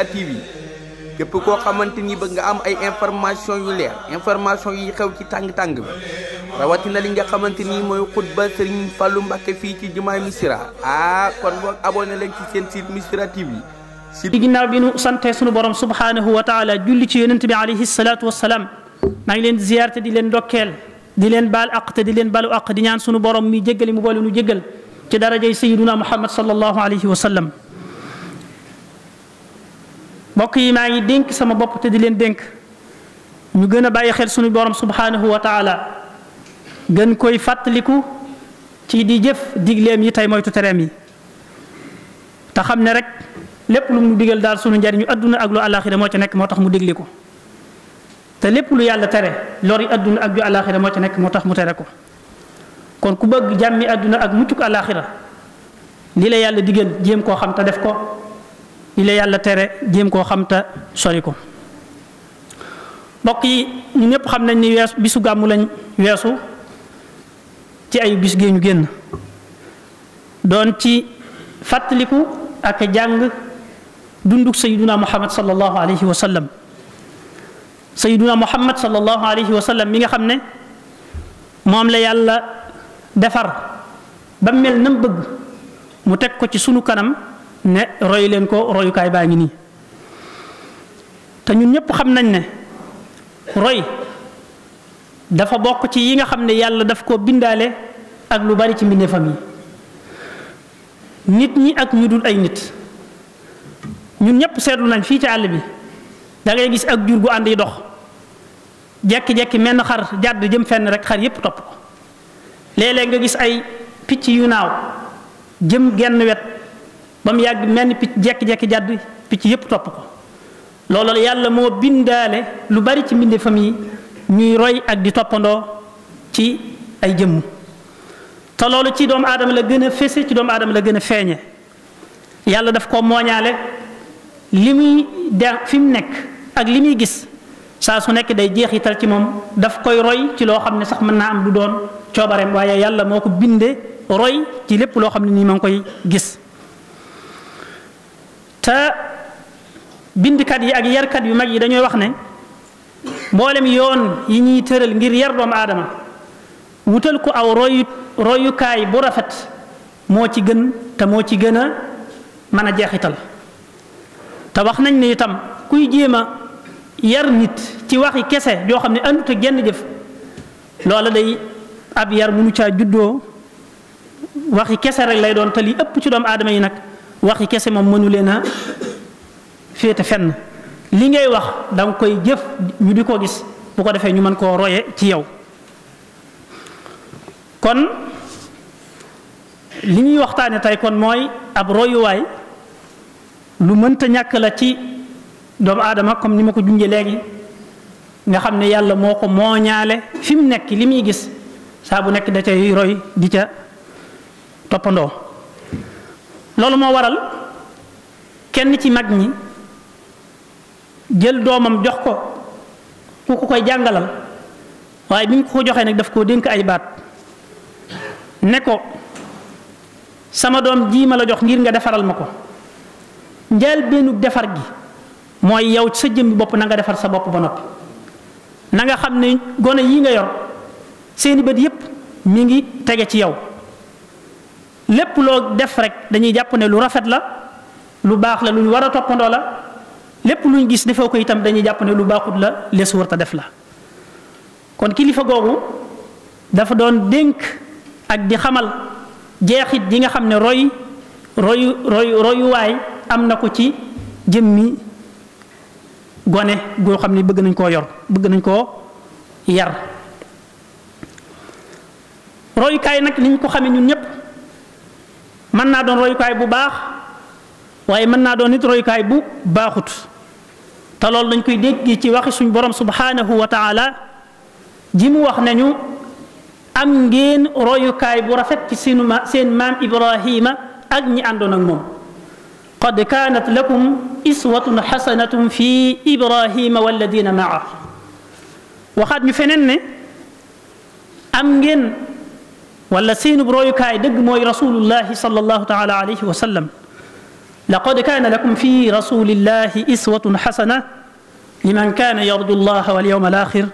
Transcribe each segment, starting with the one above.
Misra TV képp koo xamante ni bëgg nga am ay information yu leer information yi xew ci tàng-tàng bi rawatina li nga xamante ni mooy xutba Serigne Fallou Mbacké fii ci jumaay Misra kon boog abonné leen ci seen site Misra TV. ginnaaw bi nu sante sunu borom subhanahu wa taala julli ci yonent bi alayhi salaatu wassalaam maa ngi leen di ziyaar te di leen ndokkeel di leen baal aq te di leen balu aq di ñaan sunu borom mi jéggali mu boole nu jéggal ci darajay sayyiduna Muhammad sallallahu alayhi wa sallam. mbokk yi maa ngi dénk sama bopp te di leen dénk ñu gën a bàyyi xel sunu borom subhanahu wa taala gën koy fàttaliku ci di jëf digleem yi tey moytu tereem yi te xam ne rek lépp lu mu digal daal sunu njariñu adduna ak lu àllaaxira moo ca nekk moo tax mu digli ko te lépp lu yàlla tere lori adduna ak ju àllaaxira moo ca nekk moo tax mu tere ko kon ku bëgg jàmmi adduna ak muccuk àllaaxira li la yàlla digal jéem koo xam te def ko li la yàlla tere jéem koo xam te sori ko. mbokk yi ñu ñëpp xam nañ ni bisu gàmmu lañ weesu ci ay bis gee ñu génn doon ci fàttaliku ak jàng dunduk sayyiduna Muhammad sallallahu alayhi wa sallam. sayyiduna Muhammad sallallahu alayhi wa sallam mi nga xam ne moom la yàlla defar ba mel nam bëgg mu teg ko ci sunu kanam ne roy leen ko royukaay baa ngi nii te ñun ñëpp xam nañ ne roy dafa bokk ci yi nga xam ne yàlla daf ko bindaale ak lu bari ci mbindeefam yi nit ñi ak ñu dul ay nit ñun ñëpp seetlu nañ fii ci àll bi da ngay gis ak jur gu ànd yi dox jekki-jekki menn xar jàdd jëm fenn rek xar yépp topp ko léeg-léeg nga gis ay picc yu naaw jëm genn wet ba mu yàgg menn picc jekki-jekki jàdd picc yépp topp ko loolu yàlla moo bindaale lu bari ci mbindeefam yi ñuy roy ak di toppandoo ci ay jëmm te loolu ci doomu aadama la gën a fese ci doomu aadama la gën a feeñe yàlla daf ko mooñaale li muy de fi mu nekk ak li muy gis saa su nekk day jeexital ci moom daf koy roy ci loo xam ne sax mën naa am du doon coobareem waaye yàlla moo ko bindee roy ci lépp loo xam ne nii ma ngi koy gis te bindkat yi ak yarkat yu mag yi dañooy wax ne mboolem yoon yi ñuy tëral ngir yar doomu aadama wutal ko aw royukaay bu rafet moo ci gën te moo ci gën a mën a jeexital te wax nañ ne itam kuy jéem a yar nit ci waxi kese joo xam ne andut ak genn jëf loola day ab yar munu caa juddoo waxi kese rek lay doon te li ëpp ci doomu aadama yi nag waxi kese moom mënu leen a féete fenn li ngay wax danga koy jëf ñu di ko gis bu ko defee ñu mën koo roye ci yow kon li ñuy waxtaane tey kon mooy ab royuwaay lu mënta ñàkk la ci doomu aadama comme ni ma ko junjee léegi nga xam ne yàlla moo ko mooñaale fi mu nekk li muy gis saa bu nekk da cay roy di ca toppandoo loolu moo waral kenn ci mag ñi jël doomam jox ko ku ko koy jàngalal waaye bi mu ko joxee nag daf koo dénk ay baat ne ko sama doom ji ma la jox ngir nga defaral ma ko njaal benn defar gi mooy yow sa jëmmi bopp na nga defar sa bopp ba noppi na nga xam ne gone yi nga yor seeni bët yépp mi ngi tege ci yow lépp loo def rek dañuy jàpp ne lu rafet la lu baax la lu ñu war a toppandoo la lépp luñ gis defoo ko itam dañuy jàpp ne lu baaxut la lees warta def la kon kilifa googu dafa doon dénk ak di xamal jeexit ji nga xam ne royuwaay am na ko ci jëmmi gone goo xam ne bëgg nañ koo yor bëgg nañ koo yar royukaay nag ni ñu ko xamee ñun ñëpp mën naa doon royukaay bu baax waaye mën naa doon nit royukaay bu baaxut te loolu dañ koy dégg ci waxi suñ borom subhanahu wa taala ji mu wax nañu am ngeen royukaay bu rafet ci seen maam Ibrahima ak ñi àndoon ak moom qad kaanat lakum iswatun xasanatun fi Ibrahima walladina maa waxaat ñu feneen ne am ngeen wala seenub royukaay dëgg mooy rasulullahi sallallahu taala alayhi wa sallam laqad kaana lakum fi rasulillahi iswatun xasana liman kaana yarju llaha wal yawma al axir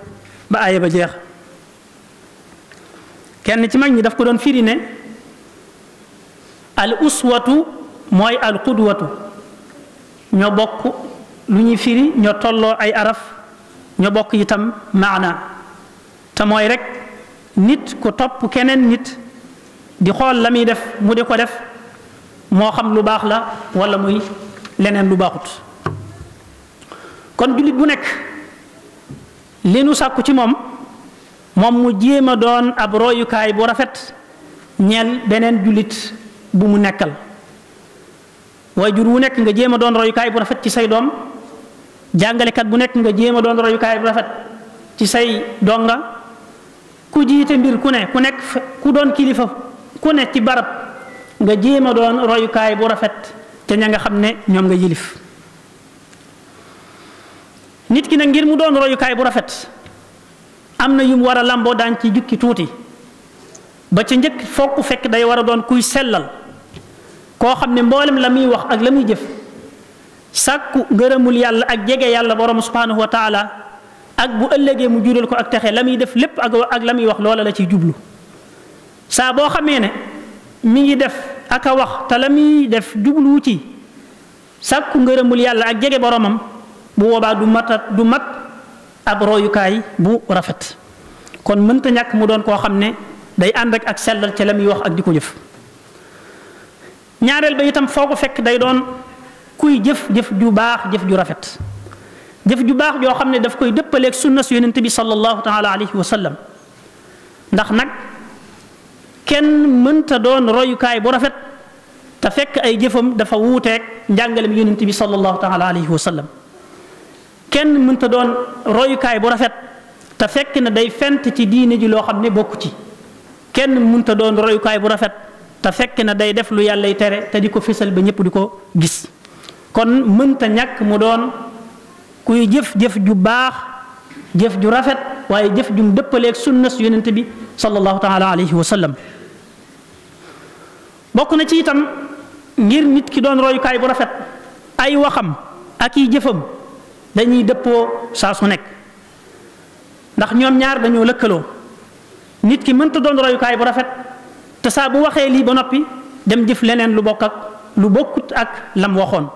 ba aaya ba jeex. kenn ci mag ñi daf ko doon firi ne al uswatu mooy al qudwatu ñoo bokk lu ñuy firi ñoo tolloo ay araf ñoo bokk itam maana te mooy rek nit ku topp keneen nit di xool la muy def mu di ko def moo xam lu baax la wala muy leneen lu baaxut. kon jullit bu nekk li nu sàkku ci moom mu jéem a doon ab royukaay bu rafet ñeel beneen jullit bu mu nekkal. waajur wu nekk nga jéem a doon royukaay bu rafet ci say doom, jàngalekat bu nekk nga jéem a doon royukaay bu rafet ci say donga, ku jiite mbir ku nekk ku doon kilifa ku ne ci barab nga jéem a doon royukaay bu rafet te ña nga xam ne ñoom nga yilif. nit ki nag ngir mu doon royukaay bu rafet am na yu mu war a lamboo daan ci jukki tuuti. ba ca njëkk fokk fekk day war a doon kuy sellal koo xam ne mboolem la muy wax ak la muy jëf sàkku ngërëmul yàlla ak jege yàlla borom subhanahu wa taala ak bu ëllëgee mu jural ko ak texe la muy def lépp ak la muy wax loola la ciy jublu. saa boo xamee ne mi ngi def ak a wax te la muy def jubluwu ci sàkku ngërëmul yàlla ak jege boromam bu boobaa du mat ab royukaay bu rafet. kon mënta ñàkk mu doon koo xam ne day ànd ak sellal ca la muy wax ak di ko jëf. ñaareel ba itam foo ko fekk day doon kuy jëf ju baax jëf ju rafet jëf ju baax joo xam ne daf koy dëppaleeg sunna su yonent bi sallallahu taala alayhi wa sallam. ndax nag kenn mënta doon royukaay bu rafet te fekk ay jëfam dafa wuuteeg njàngalem yonent bi sallallahu taala alayhi wa sallam. kenn mënta doon royukaay bu rafet te fekk na day fent ci diine ji loo xam ne bokku ci. kenn mënta doon royukaay bu rafet te fekk na day def lu yàllay tere te di ko fésal ba ñëpp di ko gis. kon mënta ñàkk mu doon kuy jëf ju baax jëf ju rafet waaye jëf jum dëppaleeg sunna su yonent bi sallallahu taala alayhi wa sallam. bokk na ci itam ngir nit ki doon royukaay bu rafet ay waxam ak i jëfam dañuy dëppoo saa su nekk ndax ñoom ñaar dañoo lëkkaloo. nit ki mënta doon royukaay bu rafet te saa bu waxee lii ba noppi dem jëf leneen lu bokkut ak lam waxoon.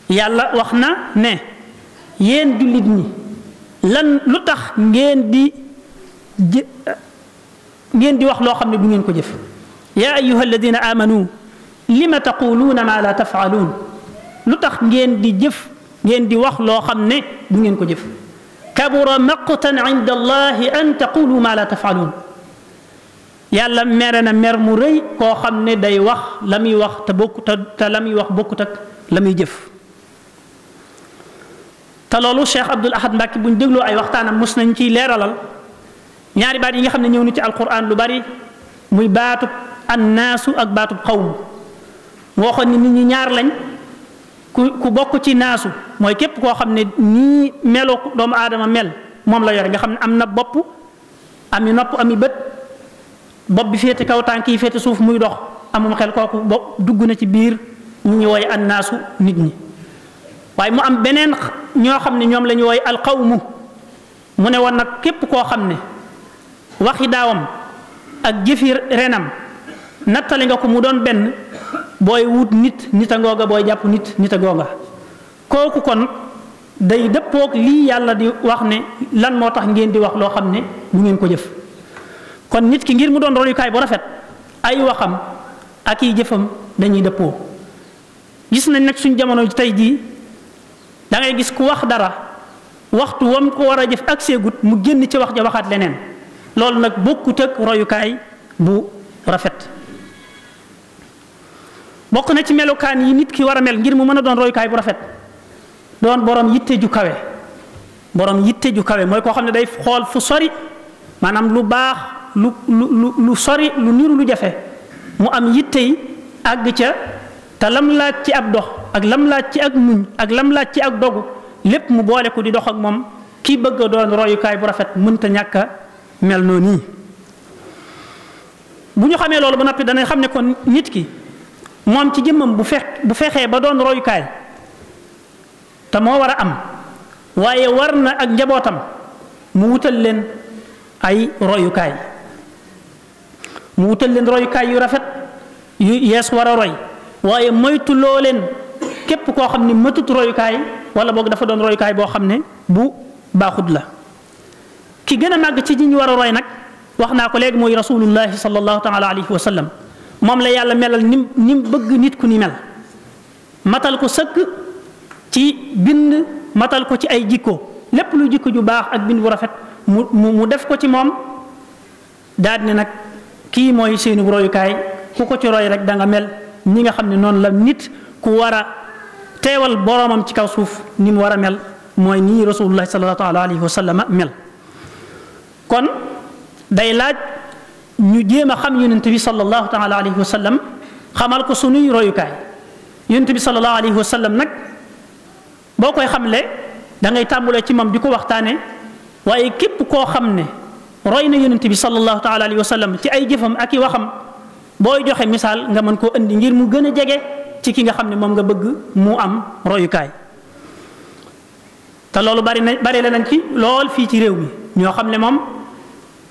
yàlla wax na ne yéen jullit ñi lu tax ngeen di wax loo xam ne du ngeen ko jëf. yaa ayyuha alladina amanu lima taquluuna ma la tafaaluun lu tax ngeen di wax loo xam ne du ngeen ko jëf. kabura maqtan inda allahi an taqulu ma la tafaaluun yàlla mere na mer mu rëy koo xam ne day wax la muy wax te la muy wax bokkut ak la muy jëf. te loolu Cheikh Abdoul Ahad Mbacke bu ñu dégloo ay waxtaanam mos nañ ciy leeralal ñaari baat yi nga xam ne ñëw na ci alquran lu bari muy baatub annaasu ak baatub xawmu. mu waxoon ni nit ñi ñaar lañ. ku bokk ci naasu mooy képp koo xam ne nii meloo doomu aadama mel moom la yore nga xam ne am na bopp ami nopp ami bët bopp bi féete kaw tànk yi féete suuf muy dox amum xel kooku bopp dugg na ci biir ñi ñu wooye annaasu nit ñi. waaye mu am beneen ñoo xam ne ñoom la ñu wooye alqawmu mu ne woon nag képp koo xam ne waxi daawam ak jëfi renam nattale nga ko mu doon benn booy wut nit a ngooga booy jàpp nit a ngooga kooku kon day dëppoog lii yàlla di wax ne lan moo tax ngeen di wax loo xam ne du ngeen ko jëf. kon nit ki ngir mu doon royukaay bu rafet ay waxam ak i jëfam dañuy dëppoo. gis nañ nag suñ jamono tey jii da ngay gis ku wax dara waxtu wam ko war a jëf ak seegut mu génn ci wax ja waxaat leneen loolu nag bokkut ak royukaay bu rafet. bokk na ci melokaan yi nit ki war a mel ngir mu mën a doon royukaay bu rafet doon borom yitte ju kawe. borom yitte ju kawe mooy koo xam ne day xool fu sori maanaam lu baax lu sori lu niru lu jafe mu am yitte yi àgg ca te lam laaj ci ab dox ak lam laaj ci ak muñ ak lam laaj ci ak dogu lépp mu boole ko di dox ak moom kii bëgg a doon royukaay bu rafet mënta ñàkk a mel noonu nii. bu ñu xamee loolu ba noppi danañ xam ne kon nit ki moom ci jëmmam bu fexee ba doon royukaay te moo war a am waaye war na ak njabootam mu wutal leen ay royukaay mu wutal leen royukaay yu rafet yu yees war a roy waaye moytu loo leen képp koo xam ne matut royukaay wala boog dafa doon royukaay boo xam ne bu baaxut la. ki gën a màgg ci ñi ñu war a roy nag wax naa ko léegi mooy rasulullahi sallallahu taala alayhi wa sallam moom la yàlla melal ni bëgg nit ku ni mel matal ko sëkk ci bind matal ko ci ay jikko lépp lu jikko ju baax ak bind bu rafet mu def ko ci moom daal ne nag kii mooy seeni royukaay ku ko ci roy rek da nga mel ñi nga xam ne noonu la nit ku war a teewal boromam ci kaw suuf ni mu war a mel mooy nii rasulullahi sallallahu alayhi wa sallam mel. kon day laaj ñu jéem a xam yonent bi sallallahu taala alayhi wa sallam xamal ko sunuy royukaay yonent bi sallallahu alayhi wa sallam nag boo koy xamle da ngay tàmbulee ci moom di ko waxtaane waaye képp koo xam ne roy na yonent bi sallallahu taala alayhi wa sallam ci ay jëfam ak i waxam booy joxe misaal nga mën koo indi ngir mu gën a jege ci ki nga xam ne moom nga bëgg mu am royukaay. te loolu bari la nañ ci lool fii ci réew mi ñoo xam ne moom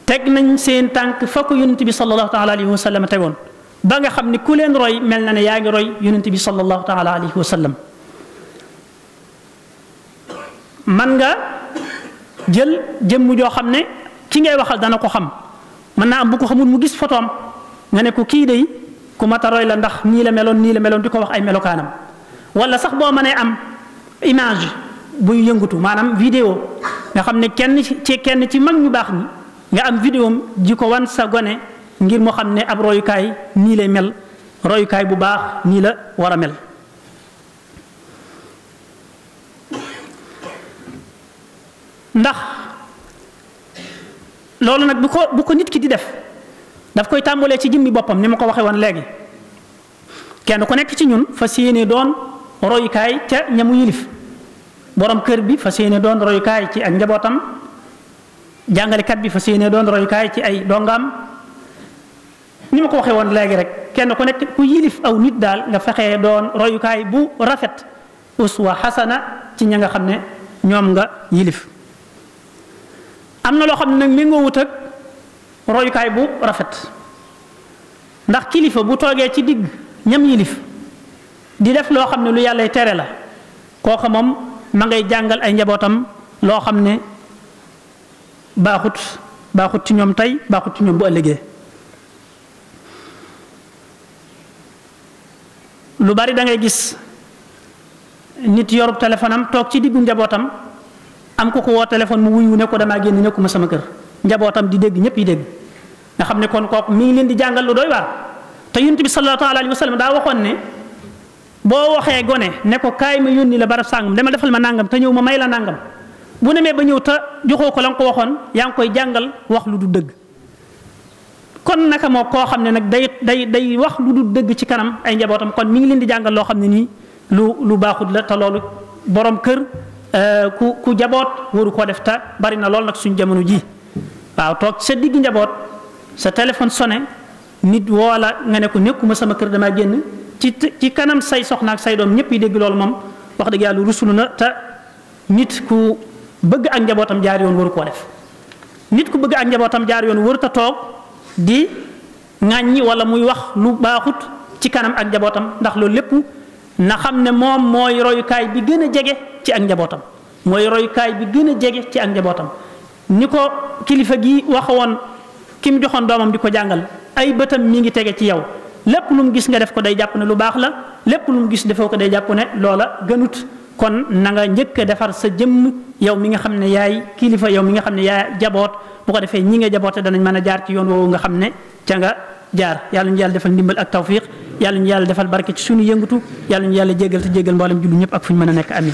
teg nañ seen tànk fa ko yonent bi sallallahu taala alayhi wa sallam tegoon ba nga xam ne ku leen roy mel na ne yaa ngi roy yonent bi sallallahu taala alayhi wa sallam. man nga jël jëmm joo xam ne ki ngay waxal dana ko xam mën naa am bu ko xamul mu gis photoom nga ne ko kii day ku mat a roy la ndax nii la meloon di ko wax ay melokaanam wala sax boo mënee am image buy yëngatu maanaam vidéo nga xam ne kenn ci mag ñu baax ñi nga am vidéo ji ko wan sa gone ngir moo xam ne ab royukaay nii lay mel royukaay bu baax nii la war a mel. ndax loolu nag bu ko nit ki di def daf koy tàmbalee ci jëmmi boppam ni ma ko waxee woon léegi kenn ku nekk ci ñun fas yéene doon royukaay ca ñamu yilif borom kër bi fas yéene doon royukaay ci ak njabootam jàngalekat bi fas yéene doon royukaay ci ay dongaam ni ma ko waxee woon léegi rek kenn ku nekk ku yilif aw nit daal nga fexee doon royukaay bu rafet uswa xasana ci ña nga xam ne ñoom nga yilif. am na loo xam ne nag méngoowut ak royukaay bu rafet ndax kilifa bu toogee ci digg ñam yilif di def loo xam ne lu yàlla tere la kooka moom ma ngay jàngal ay njabootam loo xam ne baaxut ci ñoom tey baaxut ci ñoom bu ëllëgee. lu bari da ngay gis nit yorub téléphone am toog ci diggu njabootam am ko woo téléphone mu wuyu ne ko damaa génn nekkuma sama kër njabootam di dégg ñëpp yi dégg nga xam ne kon kooku mi ngi leen di jàngal lu doy waar. te yonent bi sallallahu alayhi wa sallam daa waxoon ne boo waxee gone ne ko kaay ma yónni la barab sàngam dama defal ma nangam te ñëw ma may la nangam bu nemee ba ñëw te joxoo ko la nga ko waxoon yaa ngi koy jàngal wax lu du dëgg. kon naka moo koo xam ne nag day wax lu du dëgg ci kanam ay njabootam kon mi ngi leen di jàngal loo xam ne nii lu baaxut la te loolu borom kër. ku jaboot waru koo def te bari na lool nag suñ jamono ji waaw toog sa digg njaboot sa téléphone sonné nit woola nga ne ko nekkuma sama kër damaa génn ci kanam say soxna ak say doom ñëpp yi dégg loolu moom wax dëgg yàlla rusulu na te nit ku bëgg ak njabootam jaar yoon waru koo def. nit ku bëgg ak njabootam jaar yoon waru ta toog di ŋàññi wala muy wax lu baaxut ci kanam ak njabootam ndax loolu lépp na xam ne moom mooy royukaay bi gën a jege ci ak njabootam mooy royukaay bi gën a jege ci ak njabootam ni ko kilifa gi waxoon ki mu joxoon doomam di ko jàngal ay bëtam mi ngi tege ci yow lépp lu mu gis nga def ko day jàpp ne lu baax la lépp lu mu gis defoo ko day jàpp ne loola gënut kon na nga njëkk a defar sa jëmm yow mi nga xam ne yaay kilifa yow mi nga xam ne yaay jaboot bu ko defee ñi nga jaboote danañ mën a jaar ci yoon woowu nga xam ne ca nga jaar yàlla ñu yàlla defal ndimbal ak tawfiq yàlla ñu yàlla defal barke ci suñu yëngatu yàlla ñu yàlla jéggal te jéggal mboolem jullu ñëpp ak fu ñu mën a nekk amin